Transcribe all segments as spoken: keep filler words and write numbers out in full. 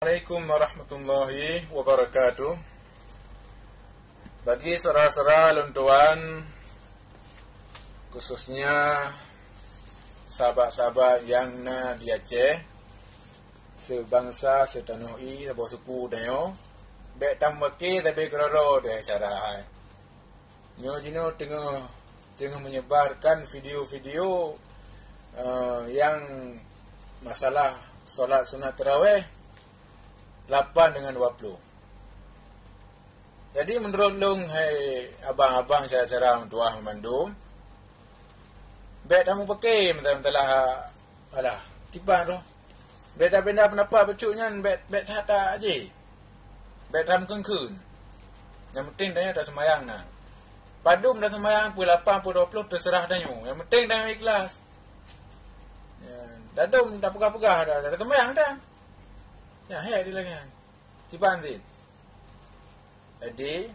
Assalamualaikum warahmatullahi wabarakatuh. Bagi saudara-saudara lôn tuan, khususnya sahabat-sahabat nyang na di Aceh, seubangsa, seutanoh ie, saboh suku tanyoe, bèk tameupaké sabé keudroe-droe deh cara hai. Nyoe jinoe teungoh, teungoh meunyebarkan video-video, eh, nyang masalah solat sunat tarawih lapan deungon dua ploh. Jadi, meunurot lôn, hai abang-abang, cara-cara meutuah meumandum, bèk tameupaké meusalah-meusalah, alah, kiban roh. Beda-beda peundapat bacut nyan bèk, bèk that-that aja. Bèk that meukheun-kheun. Nyang penting tanyoe taseumayang na. Padum taseumayang, pukul lapan, pukul dua ploh, teuseurah tanyoe. Nyang penting tanyoe ikhlas. Ya, dadum tapeugah-peugah dah, dah taseumayang dah. Ya, hai di lagèe nyan. Kiban zin. Jadi,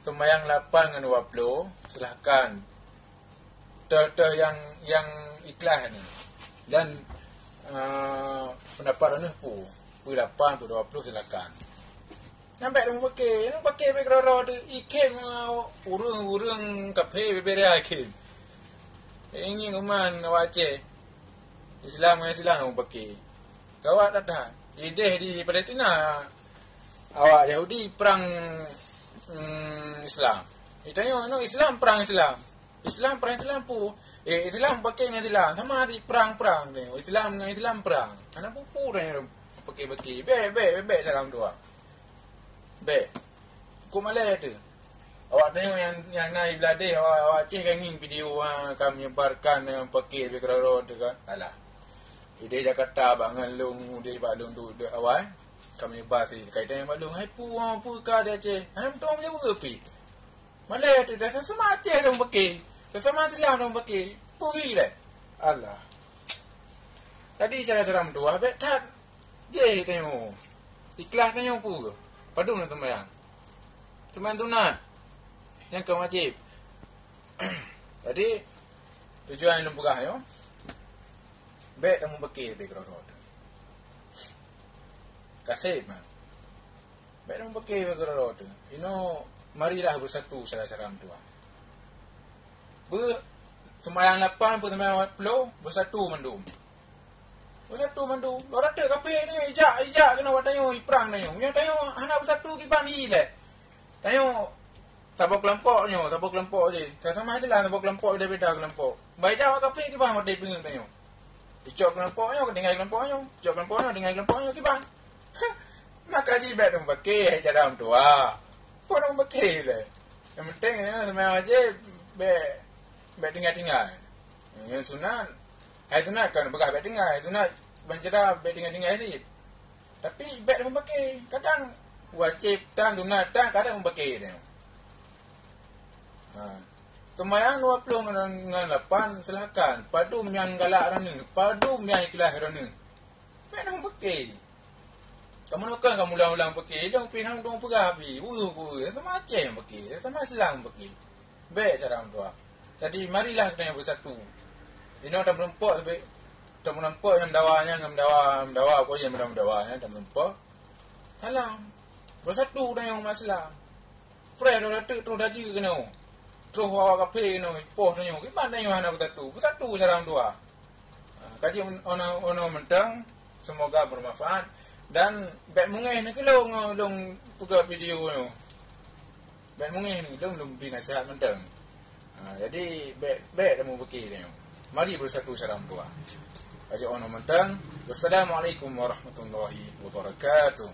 seumayang lapan ngon dua ploh, silahkan. Teuh-teuh nyang, nyang ikhlas ni. Dan, eh, peundapat droeneuh peue? Pukul lapan, pukul dua ploh, silahkan. Nyan bèk tameupaké, tameupaké bèk keudroe-droe teuh, ikhém, eh, ureueng-ureueng kafé bubé raya ikhém. Ingin kuman awak Aceh. Islam ngon Islam tameupaké. Gawat that-that. Ideh di Palestina, awak Yahudi prang, mm, Islam. Di tanyoe, no, Islam prang Islam. Islam prang Islam peue? Eh, Islam paké ngon Islam. Sama di prang-prang ni. Islam ngon Islam prang. Hana peue-peue tanyoe paké-paké. Bèk, bèk, bèk, bèk salam dua. Bèk. Kok malèe teuh. Awak tanyoe nyang, nyang na i Bladeh, awak, awak Aceh ka ngieng video, ha, ka menyebarkan, ha, paké bèk keudroe-droe teuh kan. Alah. Ideh Jakarta bak ngon lôn, ideh bak lôn duek-duek awai. Ka menyebar si kaitan nyan bak lôn. Hai peue, ha, peue ka di Aceh. Hana meutueng jaweueb pih. Malèe teuh dah sasama Aceh dong paké. Sasama Islam dong paké. Peue lé. Alah. Jadi cara-cara meutuah bèk that. Jih tanyoe. Ikhlas tanyoe peue? Padum na seumayang? Seumayang sunat. Nyang ka wajéb. Jadi, tujuan nyang lôn peugah nyoe, bèk tameupaké bèk keudroe-droe teuh. Ka sép man. Bèk tameupaké bèk keudroe-droe teuh. Inoe marilah beusatu cara-cara meutuah. Beu seumayang lapan, beu seumayang dua ploh, beusatu mandum. Beusatu mandum. Lôn raté kafé nyoe ijak, ijak keunoe bak tanyoe, iprang tanyoe. Nyoe tanyoe hana beusatu kiban hi lé. Tanyoe saboh keulompok nyoe, saboh keulompok jih. Sama-sama jeulaih saboh keulompok, beda-beda keulompok. Bah ijak bak kafé kiban watèe peungeuh tanyoe. Icok keulompok nyoe, tinggai keulompok nyoe. Icok keulompok nyoe, tinggai keulompok nyoe, kiban. Maka jih bèk tameupaké hai cara meutuah. Peue tameupaké lé. Nyang penting nyoe seumayang wajéb bèk, bèk tinggai-tinggai. Nyang sunat, hai sunat kon peugah bèk tinggai, sunat ban cit dah bèk tinggai-tinggai cit. Tapi bèk tameupaké, kadang wajéb tan, sunat tan, kadang meupaké teuh. Ha. Seumayang dua ploh ngon, ngon lapan, silahkan. Padum nyang galak droeneuh, padum nyang ikhlas droeneuh. Bèk tameupaké. Kamoe nyoe kan ka ulang-ulang paké, lôn pih hana dong peugah pih. Weueh, weueh, sama Aceh paké, sama Islam paké. Bèk cara meutuah. Jadi, marilah geutanyoe beusatu. Inoe tameurumpok sabé, tameurumpok nyang meudawa nyan, nyang meudawa, meudawa, poh nyang meudawa, meudawa nyan tameurumpok. Salam. Beusatu tanyoe umat Islam. Preh droe rateuk troh dajeue keunoe. Troh awak kafé keunoe, poh tanyoe. Kiban tanyoe hana beusatu. Beusatu cara meutuah. Ha, kaji ono, ono mantong, semoga bermanfaat. Dan bèk meungéh neuh keu lôn, lôn peugah video nyoe. Bèk meungéh neuh, lôn, lôn bri nasihat mantong. Ha, jadi bèk, bèk tameupaké tanyoe. Mari beusatu cara meutuah. Kaji ono mantong. Wassalamualaikum warahmatullahi wabarakatuh.